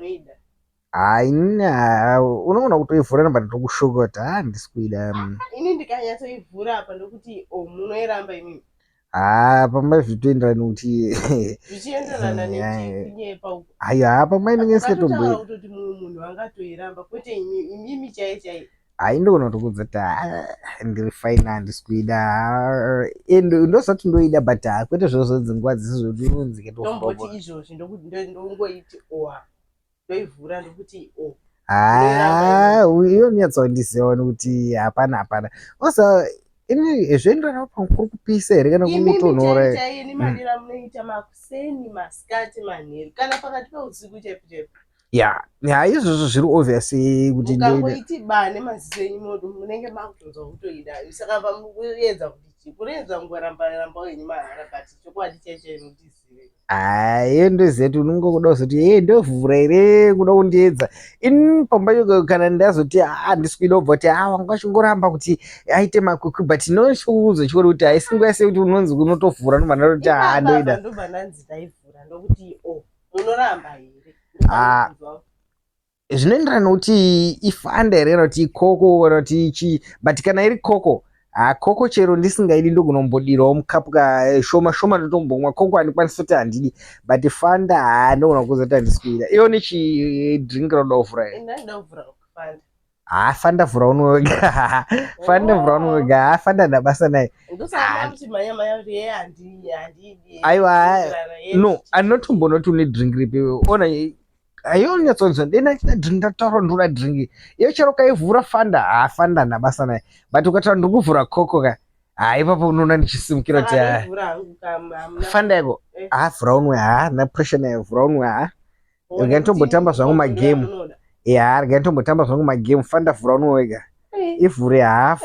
Munoida. Haini, unogona kutoivhura nobva ndotokushoka kuti ha, handisi kuida. Ini ndikanyatsoivhura apa ndokuti o, munoiramba imimi? Ha, pamba zvitoenderana nekuti Zvichienderana nekunyepa uko. Aiwa, pamba inenge Ukatotaura isingatomboi kutoti mumwe munhu angatoiramba, kwete imimi chaiye chaiye. Hai, ndogona kutokuudza kuti ha, ndiri fine, handisi kuida. And ndosati ndoida, but ha, kwete zvozvo nguva dzese zvokuti unonzi Tomboti izvozvi ndongoiti oa, ndoivhura ndokuti o. Ha, iyo nyatsondiziva nekuti hapana, hapana osa ini zvoenderana kuri kupisa here kana Imimi kutonhora. Chaiye chaiye nemadiro amunoita makuseni, masikati, manheru, kana pakati peusiku chaipo chaipo. Ya, izvozvo zviri obvious kuti ndoida. Mukangoiti ba nemaziso enyu modu, munenge makutonzwa kutoida. Saka pamukuedza kuti chi kuredza kungoramba ramba wenyu mahara, but chokwadi chaicho muchizive. Hai, ndoziva kuti unonge kuda kuzoti e, ndovhura here, kuda kundiedza. Ini pamba yoga kana ndazoti handisi kuida, kubva kuti ha, wanga uchingoramba kuti aite makwikwi, but inochiudzo chikoro kuti haisi nguva yese kuti unonzi unotovhura, ndobva ndatoti ha, ndoida. Ndobva ndanzi ndaivhura ndokuti o, munoramba here? Ah. Zvinoenderana nekuti iFanta here kana kuti iCoke kana kuti chii, but kana iri Coke, ha, Coke chero ndisingaidi ndogonombodirawo mukapu ka shoma shoma, ndotombomwa Coke. Handikwanisi kuti handidi, but Fanta, ha, ndogona kuudza kuti handisi kuida. Iyo nechidrink rauda kuvhura here? Ndandida kuvhura Fanta. Ha, Fanta vhura unowega, Fanta vhura unowega. Ha, Fanta ndabasa naye. Ndosaka kuti manya manya kuti ye, handidi. Aiwa, no, anotombonoti une drink ripi. Ona, aiyo nyatsonzwa dena chida drink, ndataura ndoda drink iyo. Chero kaivhura Fanta, ha, Fanta ndabasa naye, but ukataura ndikuvhura Coke ka, ha, ipapo unoona ndichisimukira kuti ha. Vhura hangu kamwe. Fanta yako. Eh. Ha, vhura unwe, ha, na pressure nayo, vhura unwe. Ha, rega nditombotamba zvangu magame. Ya, rega nditombotamba zvangu magame. Fanta vhura unwe wega, ivhure. Ha.